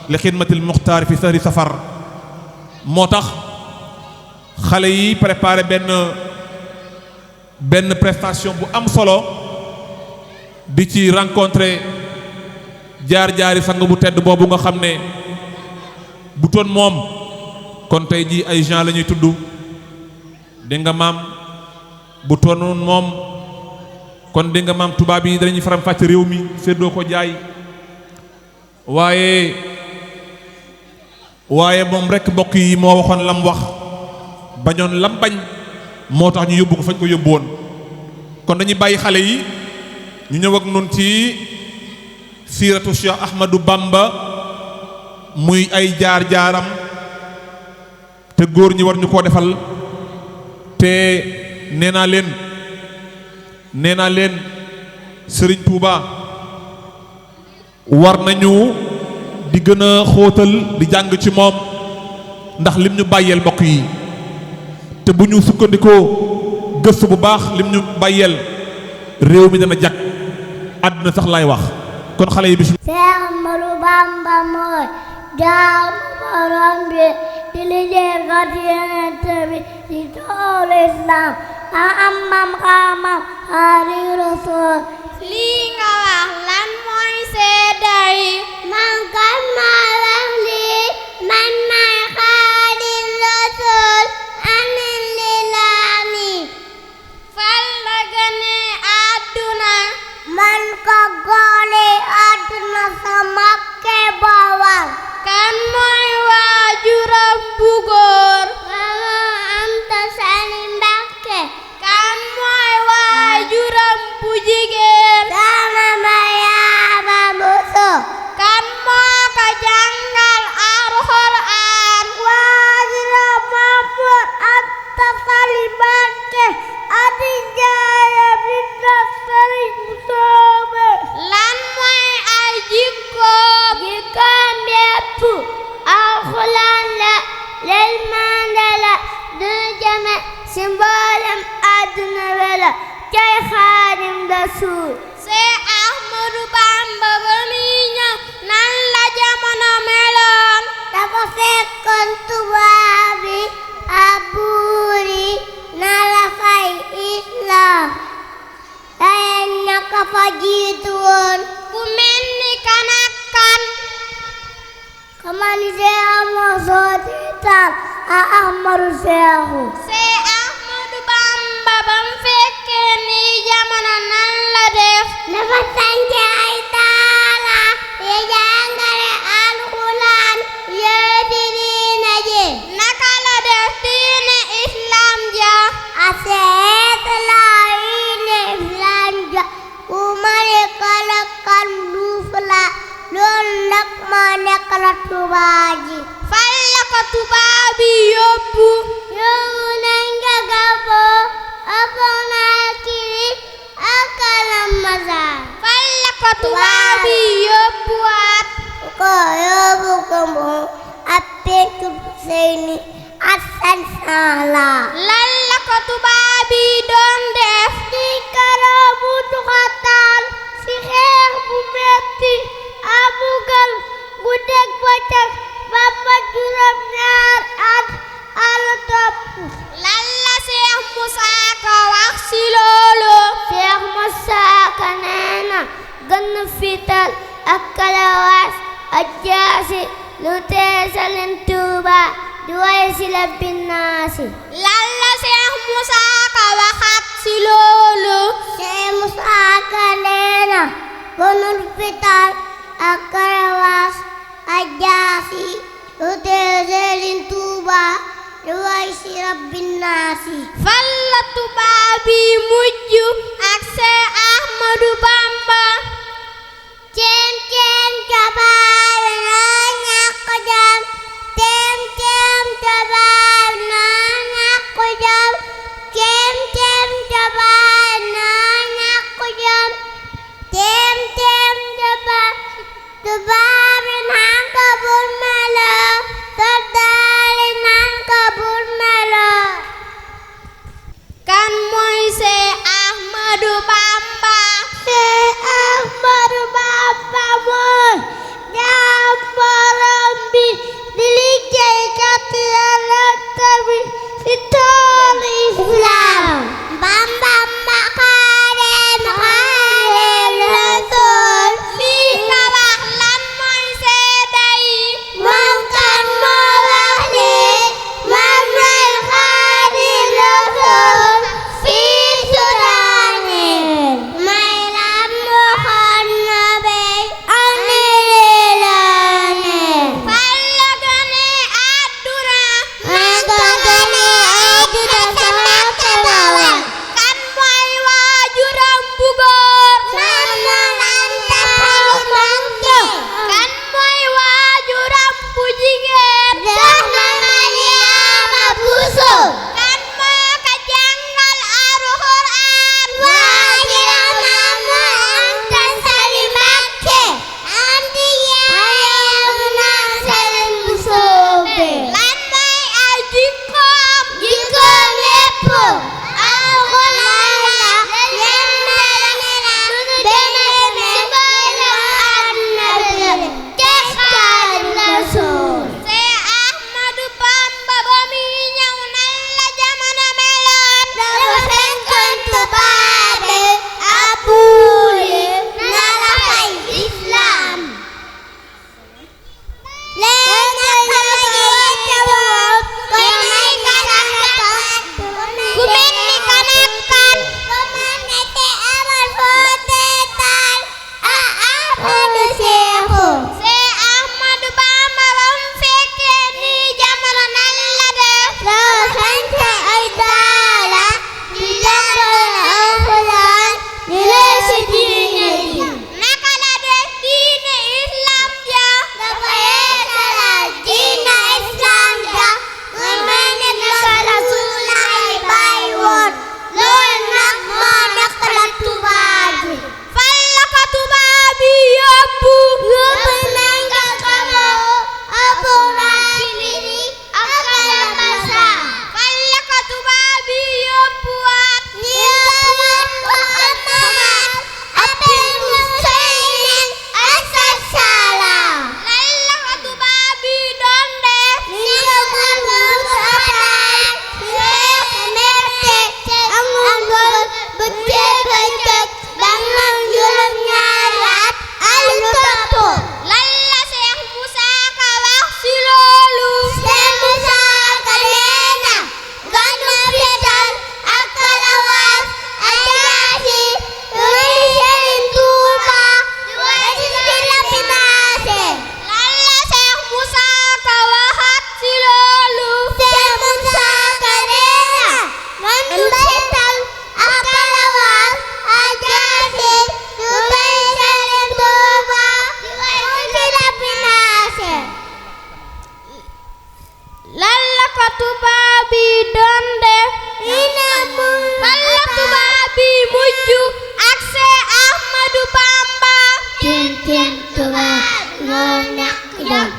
li xidmatil muxtaar fi sahri safar moo tax xale yi préparé benn prestation bu am solo di ci rencontrer jaar-jaari sang bu tedd boobu nga xam ne bu toon moom kon tey jii ay gens la ñuy tudd dégg nga maam bu toonoon moom kon dégg nga maam tubaab yi danañuy faram fàcc réew mi séddoo ko jaay waaye moom rekk mbokk yi moo waxoon lam wax bañoon lam bañ moo tax ñu yóbbu ko fañ ko yóbbu woon kon dañuy bàyyi xale yi ñu ñëw ak nun ci siiratu Cheikh Ahmadou Bamba muy ay jaar-jaaram te góor ñi war ñu koo defal te nee naa leen Sëriñ Tuuba war nañu di gën a xóotal di jàng ci moom ndax lim ñu bàyyeel mbokk yi te bu ñu sukkandikoo gëstu bu baax lim ñu bàyyeel réew mi dana jag àdduna sax laay wax kon xale yi bismillah. Seex Ahmadu Bamba mooy jaamu borom bi di liggéeykat Yonent bi di toolu Islam am xam-xamam xaari Rasuul. lii nga wax lan mooy seede yi. man kan maa wax lii man maay Xaadimu Rasuul amin lillaami. fan la gane àdduna. man ko gane àdduna sa Mbakke Bawal. kan mooy waajuram bu góor. Mama Anta Sali Mbakke. kan mooy waajuram bu jigéen. Soxna Mariama Buso. kan moo ko jàngal Alxuraan. waajuram Mamour Anta Sali Mbakke. ati jaaya binta Sëriñ Soobe. lan mooy ay jikkoom. jikkoom yépp Alxuraan la yërmande la du jëme ci mboolem àdduna wela cay Xaadim Rasuul. Seex Ahmadu Bamba ba muy ñëw nan la jamono meloon. dafa fekkoon tubaab yi ak buur yi na la fay Islam dayen ña ko fa jiitu woon. ku mel ni kan ak kan. kamani Seex Amadu Sooti Taal ak Ahmadu Seexu. Seex Ahmadu Bamba ba mu fekkee ni jamono nan la def. dafa sànce ay daara yi jàngale Alxuraan yéeti diine ji. naka la def diine Islam ja. aseet la diine Islam ja ku mani kala kan duuf la loolu nag moo nekk la tubaab ji. fan la ko tubaab yi yóbbu. yóbbu nañ ko Gabon ak Conakry ak Kalamazoo. fan la ko tubaab yi yóbbuwaat. ko yóbbu ko moom ak penku Seyni Asan Sala. lan la ko tubaab yi doon def. ci karo bu tuxataan ci xeex bu metti abugal guddeeg bëccëg ba fa juróom-ñaar at ala topp. lan la Seex Musaa Ka wax ci loolu. Seex Musaa Ka nee na gën fital ak kalawaas ak jaasi lu tee Sëriñ Tuuba di way si la binnaasi. lan la Seex Musaa Ka waxaat ci loolu. Seex Musaa Ka nee na gën fital ak kalawaas ak jaasi lu tee Sëriñ Tuuba di way si la binnaasi. fan la tubaab yi mujj ak Seex Ahmadu Bamba. Cem cem jabaar na ñàkk jom. Cem cem jabaar na ñàkk jom. Cem cem jabaar na ñàkk jom. Cem cem jabaar tubaab yi naan ko bul melo. Soldaar yi naan ko bul melo. kan mooy Seex Ahmadu Bamba. Seex Ahmadu Bamba mooy yàgg